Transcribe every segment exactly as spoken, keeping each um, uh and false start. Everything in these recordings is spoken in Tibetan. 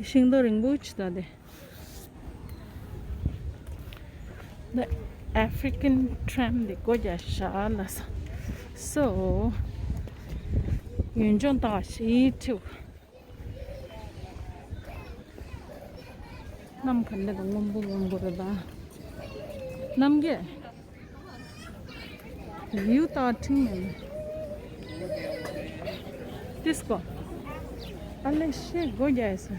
ཤིང་སྡོང་རིང་པོ་ཅིག་ད་དེ། The African tram དེ་སྒོ་རྒྱག་བཞག་ལ་ས། So ཡུན་ཅུང་ཏག་ཞིག་ཁྲིད། གནམ་ག་འདྲ་དང་སྔོན་པོ་སྔོན་པོ་རེད་ད། གནམ་གྱི་ཡུ་ཏ་ཁྲིང་མེན། ཏིས་ཀོ། ཨ་ལེ་ཤེ་སྒོ་རྒྱག་ཡ་སོ།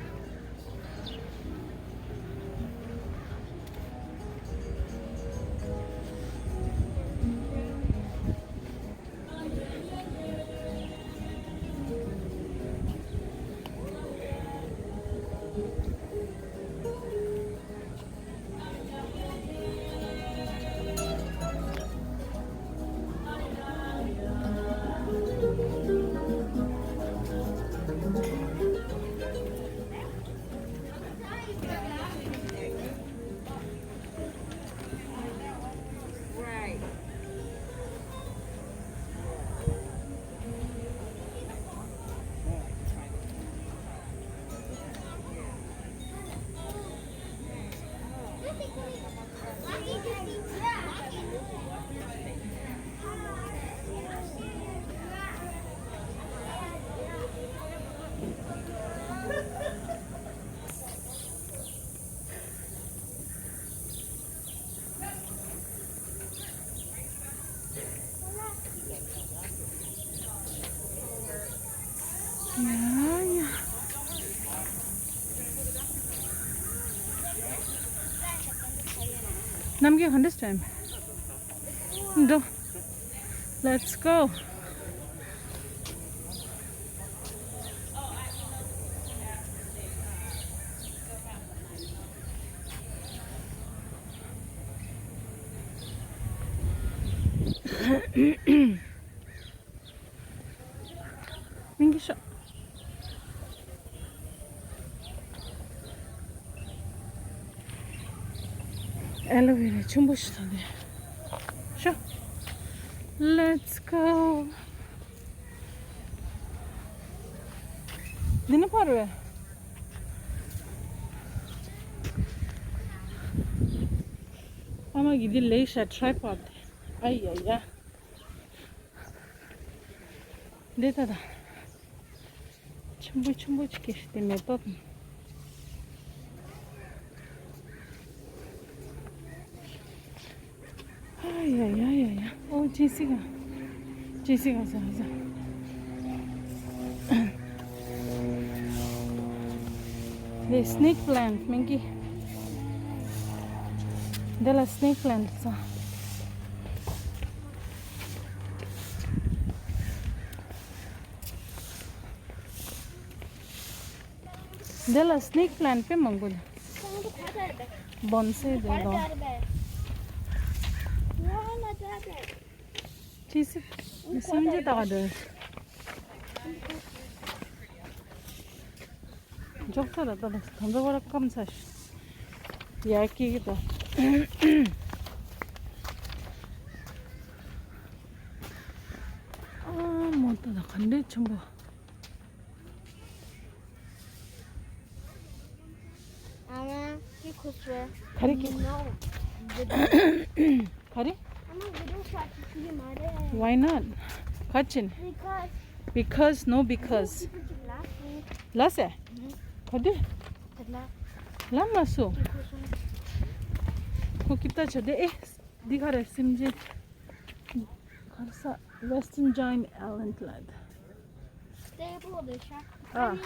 གནམ་གྱི་ག་འདྲ་ཞིག་འགྲོ། Let's go. མིང་གི་ཤོག་ཨེ་ལོ་ཝེ་ར་ཆེན་པོ་ཞིག་དང་དེ། ཤོག Let's go. འདི་ནི་ཕར་བས། ཨ་མ་གི་འདི་ལེགས་ཤ་ཁྲའི་པོཌ། ཨ་ཡ་ཡ། འདི་ད་ད། ཆེན་པོ་ཆེན་པོ་ཅིག་གི་དེ་མེ་ཏོག་དང་། ཨ་ཡ་ཡ་ཡ་ཡ། ཨོ་ཇེ་སི་ཀ། ཇེ་སི་ཀ་ཟ་ཟ། འདི་སི་ནེག་པི་ལེན་ཊི་མིང་གི། འདི་ལ་སི་ནེག་པི་ལེན་ཊི་ཟ། འདི་ལ་སི་ནེག་པི་ལེན་ཊི་དཔེ་མང་པོ་འདུག་བོན་སེ་དེ་དང་། ཅི་སི། སུམ་ཅུ་ཏག་འདུག་འཇོག་ཚར་ད་ལྟ་ད་ཚོ་བར་སྐམ་ཚར་ཤག་ཡ་ཀི་གི་ད། ཨ་མོ་ད་ད་ག་འདྲས་ཆེན་པོ། ཨ་མ་ཀི་ཁུ་སུ། ག་རེ་ཀི། No. ག་རེ། ཨ་མ་video shot ཞིག་མ་རེད། Why not? ག་ཅིན། Because. Because, no because. ལ་སེ། ག་དུས། ལ་མ་སུ། ཁོ་ཀི་ཏ་ཆ་དེ་ཨེ། འདི་ག་རེ་སེམས་ཅན། ག་རེ་ས། Western Giant Ant Lion ལ། Stable the shark. ཨ།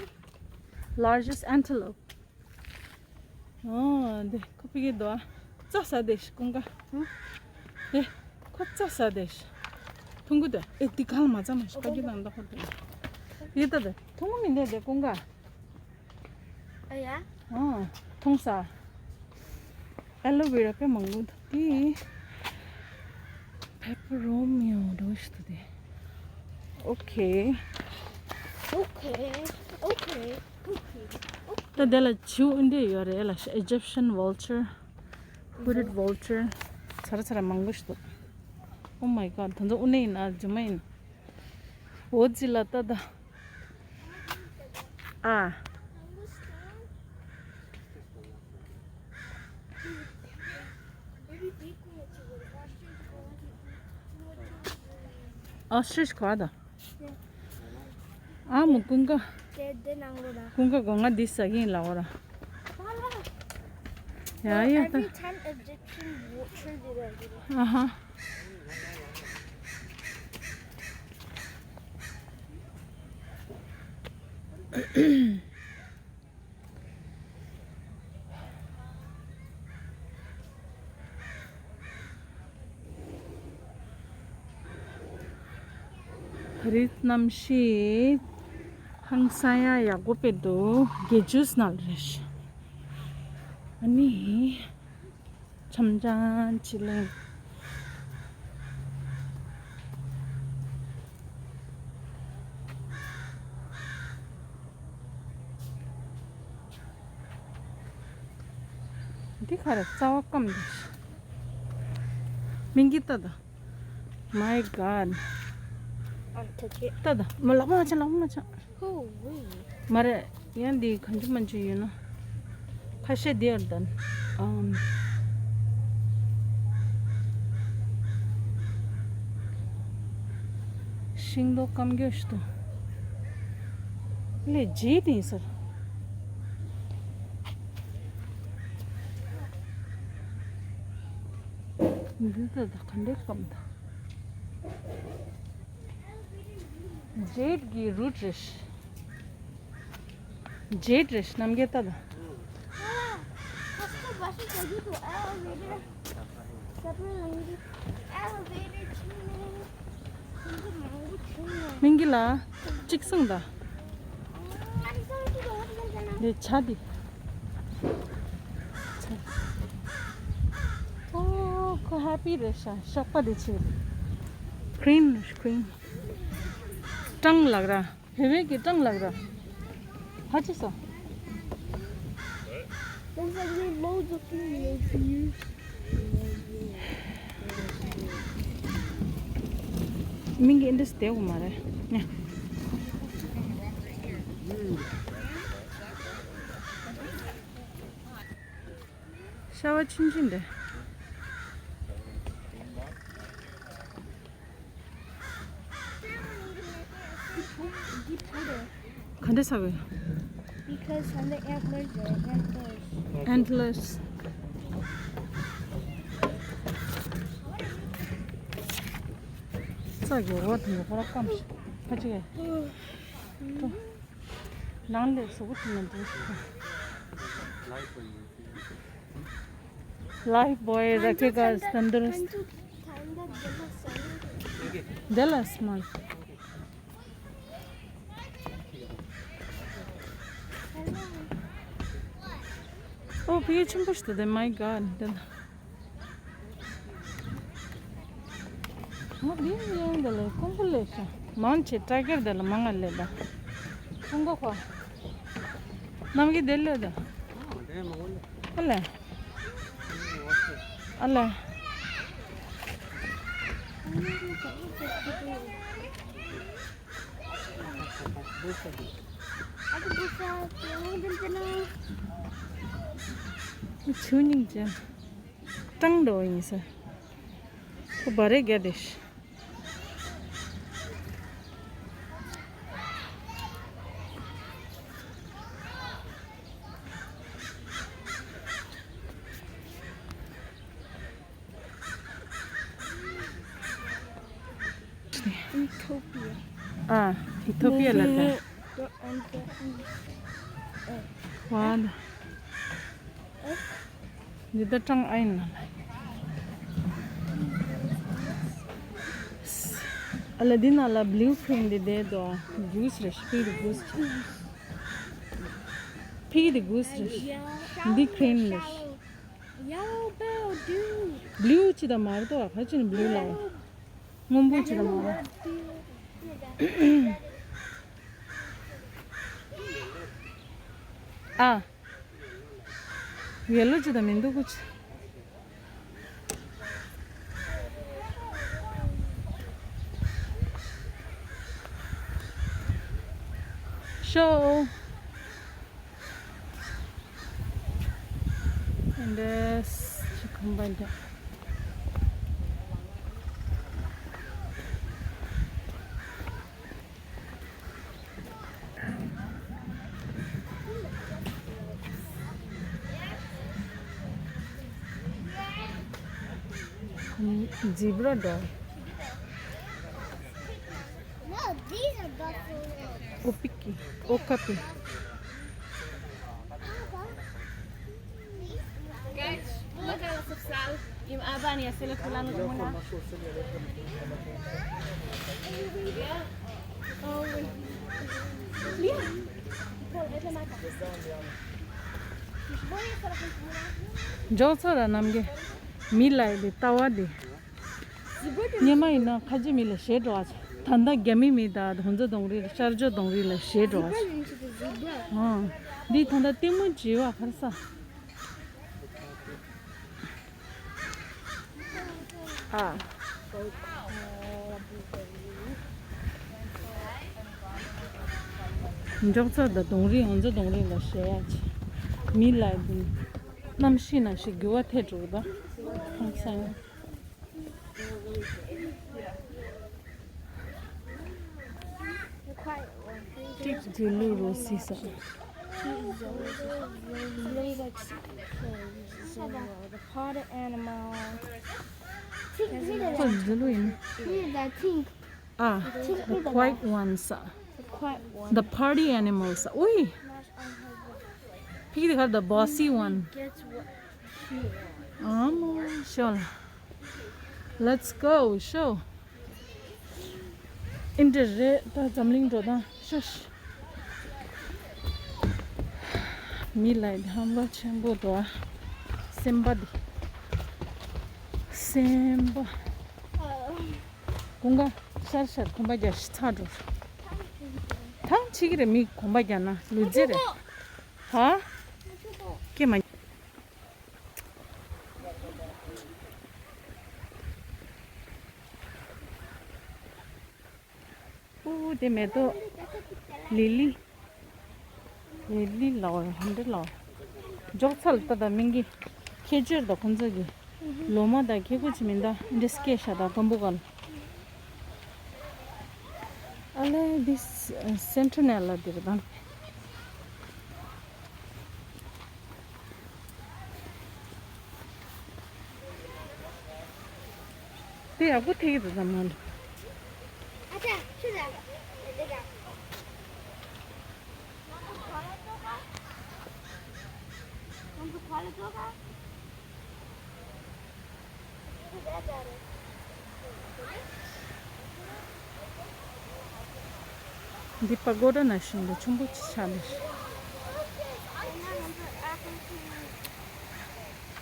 Largest antelope. ཨོ་འདི་ཁོ་པི་གེ་དོ། ཙ་ས་དེ་ཤི་ཀུན་ག། དེ་ཁོ་ཙ་ས་དེ་ཤི། ཐུང་གུ་དེ་ཨེ་དེ་གང་མ་ཙ་མ་ཤི་ཀ་གི་དང་ད་ཁོ་དེ། ཡེ་ད་དེ་ཐུང་གུ་མི་འདེ་དེ་ཀུན་ག། ཨ་ཡ། ཨོ་ཐུང་ས། ཨེ་ལོ་ཝེ་ར་དཔེ་མང་པོ་འདུག་དེ། Peperomia འགྲོ་ཤི་ཏུ་དེ། Okay. Okay. Okay. Okay. ད་དེ་ལ་བྱིའུ་འདི་ཡོད་རེད་ལ། Egyptian vulture, hooded vulture. ཚ་ར་ཚ་ར་མང་པོ་ཞིག་འདུག Oh my god. ད་ཚོ་དབུ་ནས་ཡིན་ན་རྫུན་མ་ཡིན། འོ་ཙི་ལ་ད་ད། ཨ། Ostrich ག་ད། ཨ་མོ་ཀུན་དགའ། དེ་དེ་ནང་ལོ་ད། ཀུན་དགའ་སྒོ་ང་འདི་ཟ་གིན་ལ་འོ་ར། ཡ་ཡ་ད། Every time Egyptian watcher did it. ཨ་ཧ། ད་རེས་གནམ་གཤིས་ཧང་སང་ཡག་ཡག་པོ་དཔེ་འདུག་དགེ་ཇུས་ནང་རེད། ཨ་ནི། འཆམ་འཆམ་ཅི་ལེན། འདི་ག་རེ་རྩ་བ་སྐམ་འདུག་མིང་གི་ལྟ་ད། My God. I'll touch it. ལྟ་ད། མ་ལག་པ་མ་ཆག་ལག་པ་མ་ཆག Ooh, wee. མ་རེད། ཡང་འདི་གང་བྱུང་མང་བྱུང་ཡོད་ན། ཁ་ཤས་འདི་ཡར་ལྡན། ཨམ། ཤིང་ཏོག་སྐམ་རྒྱུ་ཞིག་ཏུ། ལས་བརྗེད་དེ་ཡིན་ཟེར། འདི་ད་ད་ག་འདྲས་སྐམ་ད། Jade གི་root རེད། Jade རེད་རྣམ་རྒྱལ་ལྟ་དང་། མིང་གི་ལ་གཅིག་གསུངས་དང་། འདི་བྱ་འདི། ཨོ་ཁོ་happy རེད་ཤག་ཤག་པ་འདི་ཆེ་རེད། Queen རེད་queen། སྤྲང་ལགས་ར། བེ་བེ་གི་སྤྲང་ལགས་ར། ཧ་ཅི་སོ། There's like loads of females here. མིང་གི་ཨིན་དྲིས་དེ་གོ་མ་རེད་ནི། ཤ་བ་ཆུང་ཆུང་འདི། ག་འདྲ་ཟ་གི། Because on the antlers are antlers. Antlers. ས་གི་འོ་དེ་ཁོ་ར་སྐམ་ཤི་ཁ་ཅིག་གི། ནང་ལས་སུ་བུ་ཐུ་ན་འདུག Life boy, रखेगा तंदुरुस्त. Dallas, man. Oh, ཕ་གི་ཆེན་པོ་ཞིག་འདུག my God. ང་འདི་ཡང་འདི་ལ་ཀུང་ཀུ་ལས་ཤ། མང་ཆེ་ཊའི་གར་འདི་ལ་མང་ང་ལས་ད། ཀུང་ཀུ་ཁོ། ནམ་གི་འདི་ལས་ད། ཨ་ལས། ཨ་ལས། ཆུ་སྙིང་རྗེ། སྤྲང་འགྲོ་ཡིན་ས། ཁོ་བ་རེ་རྒྱ་དེ་ཤི། Ethiopia. ཨ། ཨི་ཐོ་པི་ཡ་ལ་ད། བ་ད། འདི་ད་སྤྲང་ཨ་ཡིན་ན་ལ། ཨ་ལ་འདི་ན་ལ་blue crane འདི་བསྡད་དོ། Goose རེད། Speed goose. Speed goose རེད། འདི་crane རེད། Yellow bill, dude. Blue ཅི་ད་མར་དོ། ཁ་ཅིག་ནི་blue ལ། སྔོན་པོ་ཅི་ད་མར། ཨ། ཡེ་ལོ་ཅི་ད་མི་འདུག་གུ་ཅི། ཤོ། འདི་ཅི་ཁང་པ་འདི། Zebra dog. No, these are buffalo. Opiki, okapi. Guys, ¿puedo dar la sal? Y Abani hacerle fulano como una. འཇོག་ཚར་ར་ནམ་གྱི་མི་ལ་ཡི་ལྟ་བ་དེ། སྙེ་མ་ཡིན་ན་ཁ་ཆེ་མི་ལ་ཞེད་འགྲོ་བ་ཆེ། ད་ལྟ་རྒྱ་མི་མི་དང་ཧུན་ཙ་གདོང་རིས་ཤར་ཕྱོགས་གདོང་རིས་ལ་ཞེད་འགྲོ་བ་ཆེ། ཨང་། འདི་ད་ལྟ་ལྟད་མོ་བྱེད་བ་ཁར་ས། ཨ། འཇོག་ཚར་ད་གདོང་རིས་ཧུན་ཙ་གདོང་རིས་ལ་ཞེད་ཡ་ཆེ། མི་ལ་ཡི་གནམ་གཤིས་ན་ཞིག་འགྱུར་བ་ཐེབས་འགྲོ་གི་ད། ཧང་སང་། The quiet one. ཀྲིག་ཇི་ལུ་རོ་སི་ས། Zero, the party animal. ཁོ་ཇི་ལུ་ཡིན། Here's that pink. ཨ། The quiet ones. The quiet one. The party animals. ཨོའི། ཕིག་དེ་གར་the bossy one. Gets what she wants. ཨ་མོ་ཤོལ། Let's go, show. ཨིན་དྲི་རེད་ད་འཛམ་གླིང་འགྲོ་སྟངས་ཤོ་ཤི། མི་ལ་ཧམ་པ་ཆེན་པོ་འདུག་ཨ། སེམས་པ་འདི། སེམས་པ། ཀུན་དགའ་ཤར་ཤར་གོམ་པ་རྒྱག་ཤི་ཚ་འགྲོ། ཐང་ཆི་གི་རེད་མི་གོམ་པ་རྒྱག་ན་ལུས་རྩལ་རེད། ཧ། ཀྱེ་མ། ཨུ་དེ་མེ་ཏོག་ལི་ལི། ལི་ལི་ལའོ་ཧན་འདྲེ་ལའོ། འཇོག་ཚལ་ལྟ་དང་མིང་གི་ཁྱད་ཆོས་དང་ཁོང་ཚོ་གི་ལོ་མ་དང་ཁྱེད་ཀུ་ཆི་མིན་ད་འདྲེ་སྐད་ཤ་དང་སྐམ་པོ་གལ། ཨ་ལེ་འདི་སེན་ཊི་ནེལ་ལ་འདིར་དང་། དེ་ཡག་པོ་ཐེག་གི་འདུག་ད་མ་འདུག་ཨ་ཅག་ཁྱོད་ལ་དེ་དང་། ཁོང་ཚོ་ཁ་ལ་ཙོག་ག་འདི་པ་གོ་ཌ་ན་ཤིང་ལ་ཆུང་པོ་ཅིག་ཆགས་ལ།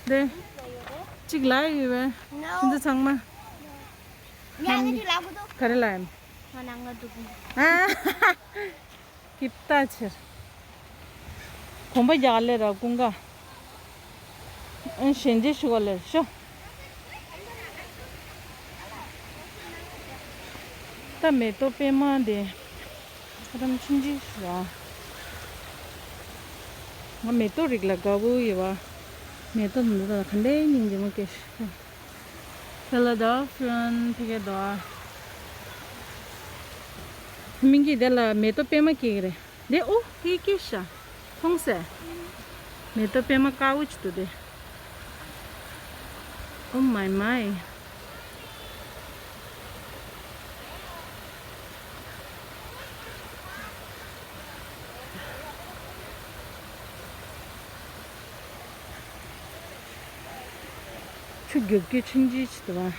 འདི་གཅིག་ལ་ཡོད་པས། ཁྱེད་ཚོ་ཚང་མ། ཉག་གཅིག་ལ་གོ་ཏོ། ག་རེ་ལ་ཡིན། ང་ནང་ང་འདུག་ཨ། སྐྱིད་ལྟ་ཕྱིར། གོམ་པ་རྒྱག་ལེ་ར་ཀུན་དགའ། ཨན་ཞན་ཇེ་ཞུ་ག་ལེ་ཤོ། ད་མེ་ཏོག་པད་མ་དེ། ཁ་ཏམ་ཆུང་ཆུང་ཞུ་ར། ང་མེ་ཏོག་རིགས་ལ་དགའ་བོ་ཡོད་བ། མེ་ཏོག་འདི་དག་ག་འདྲའི་སྙིང་རྗེ་མོ་སྐྱེ་ཤི། Philadelphian ཕི་གེ་དོ། མིང་གི་དེ་ལ་མེ་ཏོག་པད་མ་སྐྱེ་གི་རེད། དེ་ཨོ་ཧི་སྐྱེ་ཤ། མཐོང་སེ། མེ་ཏོག་པད་མ་དཀར་བོ་ཅིག་འདུག་དེ། Oh my my. ཆུ་རྒྱུག་རྒྱུ་ཆུང་ཆུང་ཅིག་འདུག་བ།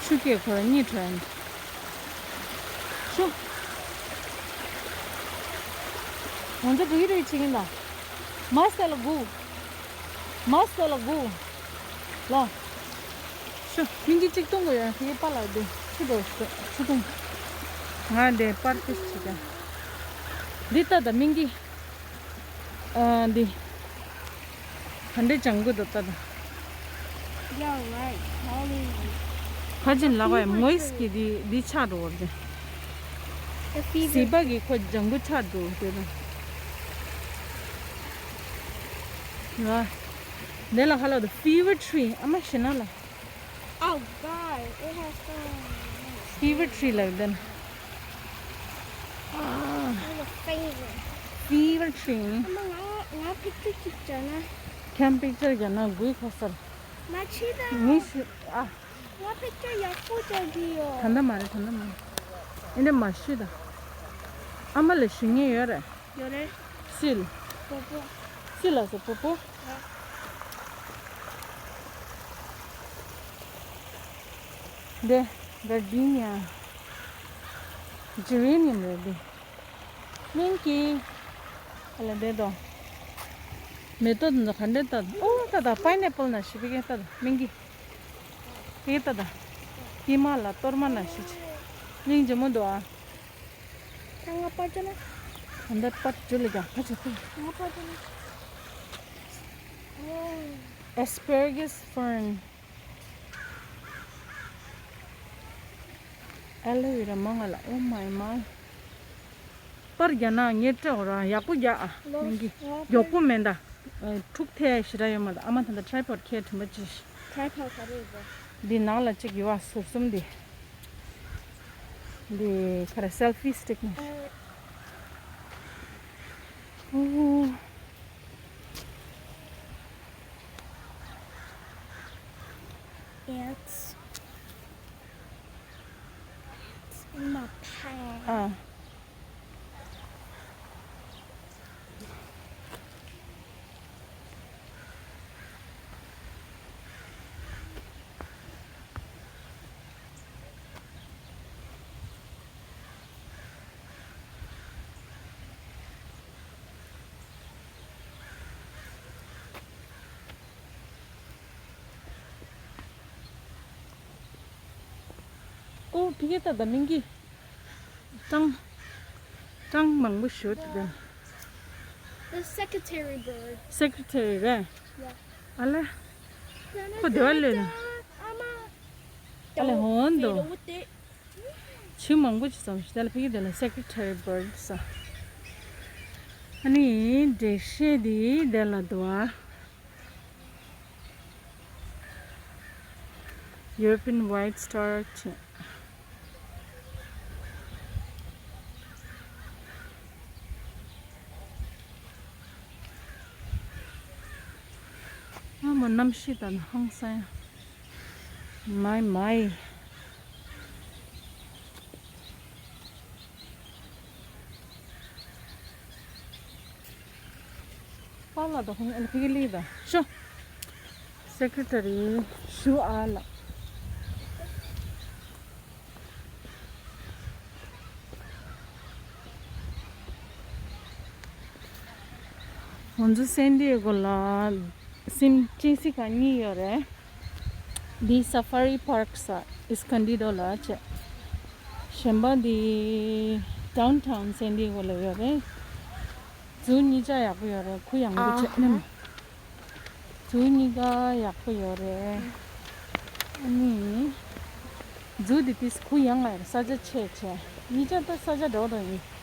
ཆུ་སྐྱེས་ཁོ་རང་གཉིད་ཁྲོས་ཡིན། ཤུ། ང་ཚོ་འགྲོ་གི་རེད་བྱེད་ཀྱིན་ད། མ་སེ་ལ་སྒུག་མ་སེ་ལ་སྒུག་ལ། ཤུ། སྙིང་རྗེ་གཅིག་གཏོང་དགོས་ཡ་དེ་པ་ལ་དེ་ཆུ་འགྲོ་ཤུ་ཆུ་འཐུང་། ང་དེ་པར་ཏི་བྱེད་ཀྱང་། འདི་ལྟ་ད་སྙིང་རྗེ། ཨ་འདི། ག་འདྲའི་ལྗང་གུ་འདུག་ལྟ་ད། You're right. Probably ཁ་ཅིག་ལག་པ་མོས་ཀྱི་འདི་འདི་ཆགས་འགྲོ་བར་དེ། the fever. སྲིད་པ་གི་ཁོ་ལྗང་གུ་ཆགས་འགྲོ་དེ་དང་། ཡ། འདི་ལ་ཁ་ལ་དུ་fever tree ཨ་མ་ཤི་ན་ལ། Oh God, it has some. Fever tree ལ་དེ་ན། ཨ། What a favor. Fever tree. ཨ་མ་ང་ང་picture གཅིག་བྱས་ན། ཁྱམ་picture རྒྱ་ན་དགུའི་ཁ་སར། མ་ཕྱི་ད། མི་ཤི་ཨ། ང་picture ཡག་པོ་རྒྱག་གི་ཡོད། ད་ལྟ་མ་རེད། ད་ལྟ་མ་རེད། ཨེ་འདྲ་མ་ཤི་ད། ཨ་མ་ལ་ཞུ་མཁན་ཡོད་རེད། ཡོད་རེད། སིལ། པོ་པོ། སིལ་ལ་སོ་པོ་པོ། འདི་gardenia geranium རེད་འདི། སྨན་གྱི། ཨ་ལ་འདི་དང་། མེ་ཏོག་འདི་ག་འདྲ་ལྟ་དང་། ཨོ་ལྟ་དང་pineapple ན་ཞིག་པི་ཀེ་ལྟ་དང་སྨན་གྱི། པི་ཀེ་ལྟ་དང་། ཀྱེ་མ་ལ་གཏོར་མ་ན་ཞིག་ཅིག་གླིང་ཇེ་མོ་འདུག་ཨ། ད་ང་པར་ཅོ་ན། ད་ལྟ་པར་ཅོ་ལ་ཀྱང་ཕ་ཆོ་ཐུ། ང་པར་ཅོ་ན། Asparagus fern. Aloe vera མང་ང་ལ། Oh my my. པར་རྒྱག་ན་ངས་སྤྲད་འོ་ར་ཡག་པོ་རྒྱག་ཨ། ལོ་མིན་གི་ལོ་མགྱོགས་པོ་མེད་ད། ཨ་འཁྲུག་ཐལ་ཞེ་དྲག་ཡོད་མ་ད། ཨ་མ་ད་ད་tripod ཁྱེར་དྲན་པ་ཅི་ཤི། Tripod ག་རེ་ཡོད་པ། འདི་ནང་ལ་གཅིག་ཡོད་ཨ་ཟུར་གསུམ་འདི། འདི་ག་རེ་selfie stick ནི། ཨ། ཨོ། Ants. Ants in my pants. ཨ། ཨོ་ཕི་གེ་ཏ་ད་མིང་གི། ཀྲང་། ཀྲང་མང་པོ་ཞོ་དེ་དང་། The secretary bird. Secretary རེད། Yeah. ཨ་ལ། ཁོ་དེ་བ་ལོས་ན། ཨ་ལ་ཧོན་དོ། ཆུ་མང་པོ་ཅིག་ཙམ་ཞིག་དེ་ལ་ཕི་གི་དེ་ལ་secretary bird ས། ཨ་ནི་འགྲེལ་བཤད་དེ་དེ་ལ་འདུག་ཨ། European white star ཆེ། ཨ་མ་གནམ་གཤིས་དང་ཧང་སང་ཡ། མའི་མའི། པཱ་ལགས་དང་ཁོང་ཨ་ལ་ཕི་གི་ལི་དང་ཤོ། སེ་ཀྲེ་ཊ་རི་ཞུ་ཨ་ལགས། ང་ཚོ་སན་ཌི་ཡེ་གོ་ལ་སིམ་ཅིན་སི་ཁ་གཉིས་ཡོད་རེད། འདི་Safari Park ས་Escondido ལ་བྱས། གཞན་པ་འདི་Downtown San Diego ལ་ཡོད་རེད། ཛུ་གཉིས་ཆ་ཡག་པོ་ཡོད་རེད། གུ་ཡངས་པོ་བྱས་ནམ། ཛུ་གཉིས་ཀ་ཡག་པོ་ཡོད་རེད། ཨ་ནི། ཛུ་འདི་ཏིས་གུ་ཡངས་ལ་ཡོད་རེད། ས་ཆ་ཆེ་ཆེ། གཉིས་ཆ་ད་ས་ཆ་འདྲ་བོ་འདྲ་ཡིན།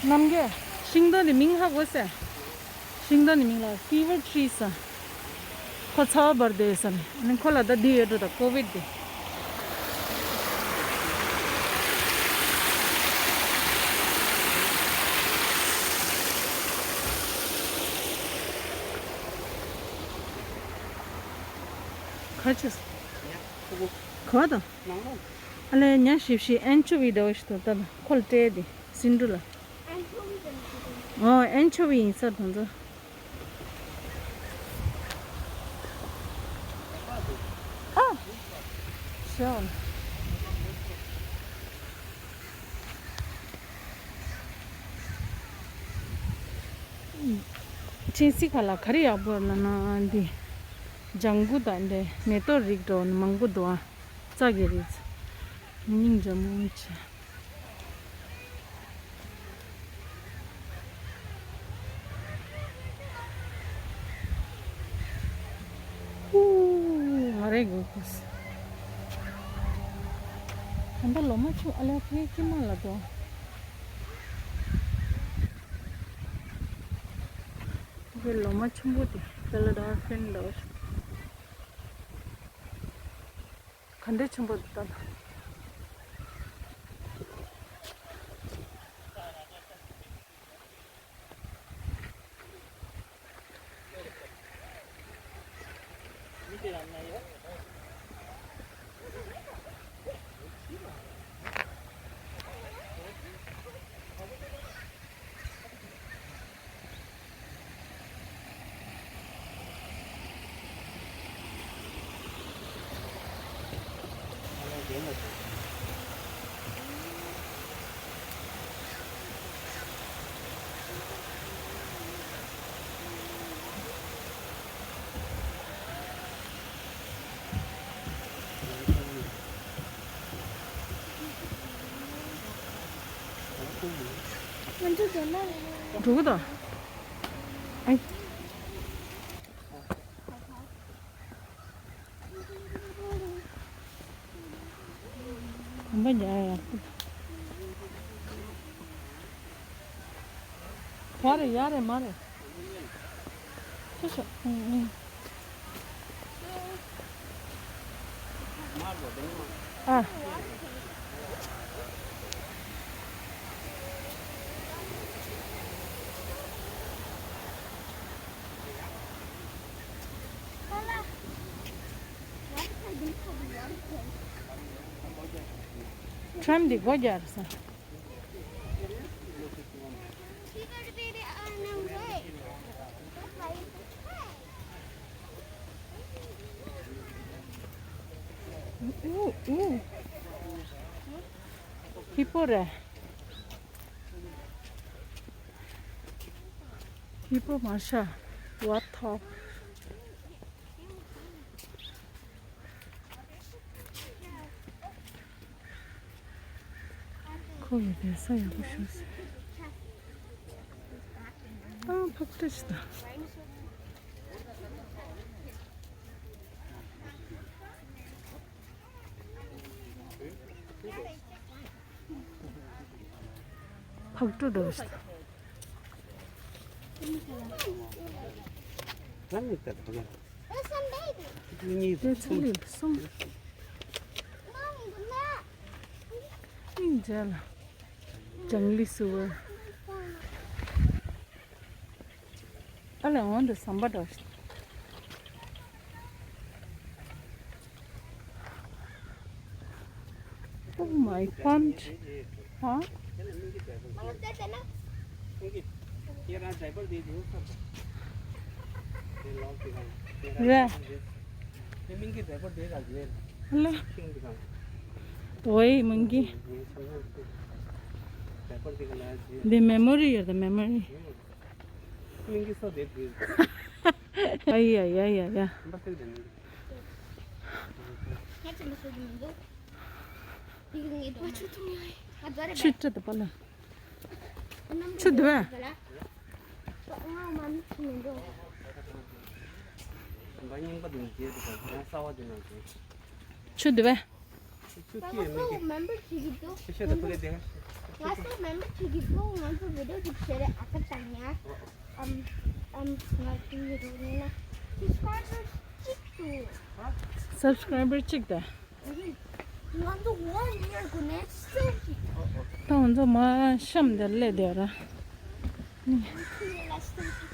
རྣམ་རྒྱལ། ཤིང་སྡོང་དེ་མིང་ཧ་གོ་སེ། ཤིང་སྡོང་ནི་མིང་ལ་fever tree ས། ཁོ་ཚ་བ་འབར་དེ་ས་ནི་ཁོ་ལ་ད་འདི་ཡོད་འགྲོ་ད་ཀོ་བིད་དེ། ག་ཆེ། ག་བ་དང་། ཨ་ལས་ཉ་ཞིབ་ཞིབ་ཨན་ཆོ་བི་འདྲ་བོ་ཞིག་ཏུ་ད་ཁོ་ལ་སྤྲད་དེ་སིན་འབྲུ་ལ། ཨོ་ཨན་ཆོ་བི་ཡིན་ས་དང་ཚོ། ཨ། ཤོ། ཅིན་སི་ཁ་ལ་ག་རེ་ཡག་པོ་ལ་ན་འདི། ལྗང་གུ་དང་འདི་མེ་ཏོག་རིགས་འགྲོ་མང་པོ་འདུག་ཨ། རྩ་གི་རིགས། སྙིང་རྗེ་མོ་ཆེ། རེད་དགོས་དགོས། ད་ལྟ་ལོ་མ་ཆུང་ཨ་ལས་ཕའི་ཀྱི་མ་ལ་འགྲོ། འདི་ལོ་མ་ཆུང་པོ་དེ་ཕི་ལ་ཌོལ་ཕིན་འདྲ་བོ་ཞིག་ག་འདྲའི་ཆེན་པོ་འདུག་ལྟ། འགྲོ་གི་དང་། ཨའི། གོམ་པ་རྒྱག་ཡག་པོ། བ་རེད་ཡ་རེད་མ་རེད། ཤོ་ཤོ། ཨུང་ཨུང་། ཨ། ཁྲམ་འདི་སྒོ་རྒྱག་ས། ཨུ་ཨུ། ཧི་པོ་རེད། ཧི་པོ་མ་ཤ། What the། ཁོ་ཡི་དེ་ས་ཡག་པོ་ཞིག་ཟེར། ཨ་ཕག་ཏུ་ཞིག་དང་། ཕག་གྲུ་འདྲ་བོ་ཞིག་དང་། དེ་ཚོ་ལས་གསུམ། ཨིན་ཇལ། ལྗང་ལི་སུ་བ། ཨ་ལས་འོང་དུ་ཟམ་པ་འདྲ་ཞིག Oh my god. ཧ། རེད། ལ། ཝེ་མིང་གི། འདི་མེ་མོ་རི་ཡོད་ད་མེ་མོ་རི། ཨ་ཡ་ཡ་ཡ་ཡ། ཆུ་ཏྲ་ད་པ་ལ། ཆུ་དུ་བ། ཆུ་དུ་བ། ང་ཚོ་མེམ་བར་བྱེད་ཀྱི་འདུག་ང་ཚོ་མེམ་བར་བྱེད་ཀྱི་འདུག་ང་ཚོ་བི་ཌིའོ་ཅིག་བྱེད་རེད། ཨ་ཁ་བཏང་ཡ། ཨམ་ཨམ་ང་ཚོ་ཡི་རོགས་ནས་ན་སབ་སི་ཀ་རའི་བར་གཅིག་ཏུ། སབ་སི་ཀ་རའི་བར་གཅིག་ད། ང་ཚོ་ཝན་ཡར་གོ་ནས་སེམ་ཤི། ད་ང་ཚོ་མ་ཤམ་དེ་ལས་དེ་ར། ཁྱི་ལ་སེམ་ཤི།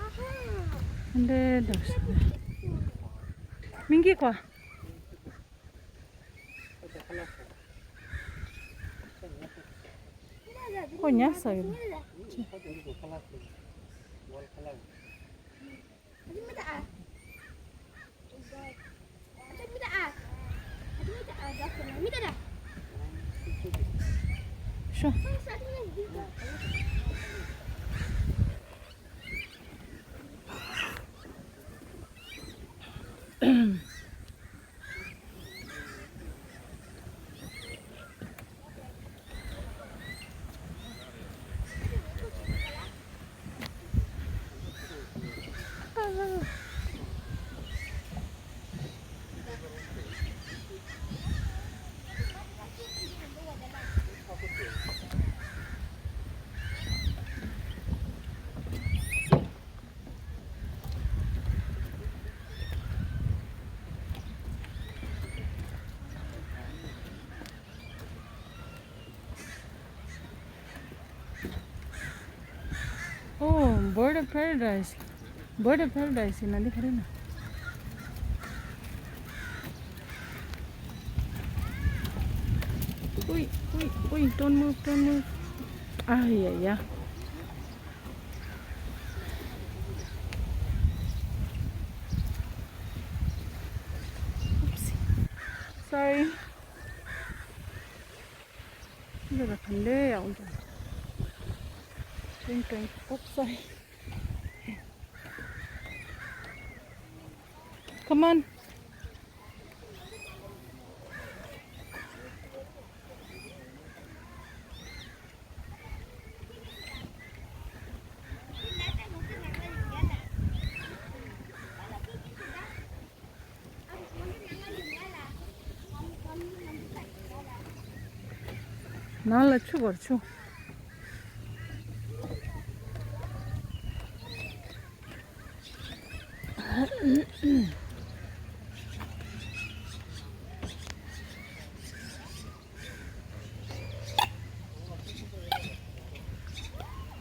ཨ་ཧ། འདྲེ་འདྲ་ཞིག་མིན་གྱི་ཁོ། ཁོ་ཉལ་ས་ཡོད། ཤོ། Paradise. Bird of Paradise ཡིན་ན་འདི་ག་རེ་ན། ཨུའི་ཨུའི་ཨུའི། Don't move, don't move. ཨ་ཡ་ཡ། Oops. Sorry. འདི་ལ་ག་འདྲ་ཡག་པོ་འདུག Twink, twink. Oops, sorry. Come on. ནང་ལ་ཆུ་བར་ཆུ།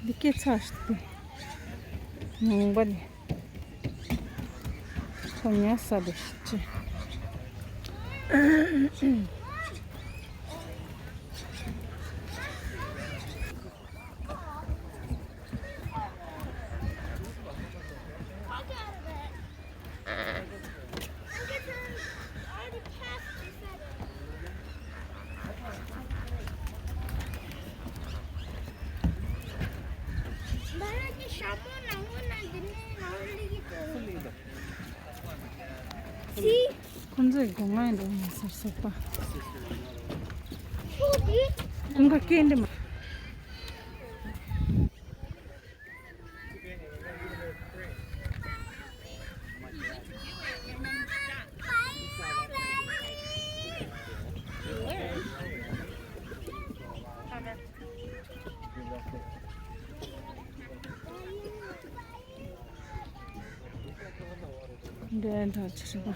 འདི་སྐད་ཆ་ཞིག་ཏུ་ངོམ་པ་ནི་ཁོ་ཉལ་ས་དེ་ཅི། ཁོང་ཚོས་སྒོ་ང་འགྲོ་མ་ཟེར་སོག་པ། ཁོང་ག་སྐད་འདི་མ། འདྲེན་ཐག་ཆོད་པ།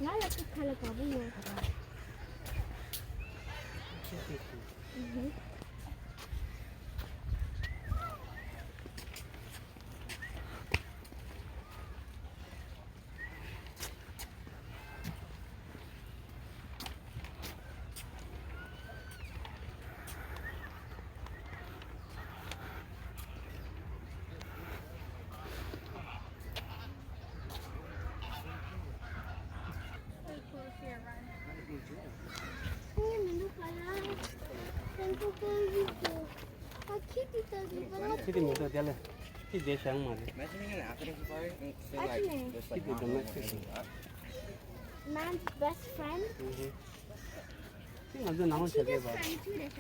ང་ལ་ཅིག་ཁ་ལ་དགའ་པོ་ཡོད། ཁྱེད་དེ་མི་འདུག་དེ་ལ་ཁྱེད་དེ་བྱས་ཤག་མ་རེད། ཁྱེད་དེ་འདུག་ན་ཁྱེད་ཤི། Man's best friend. ཁྱེད་ང་ཚོ་ནང་ཆ་གས་པ།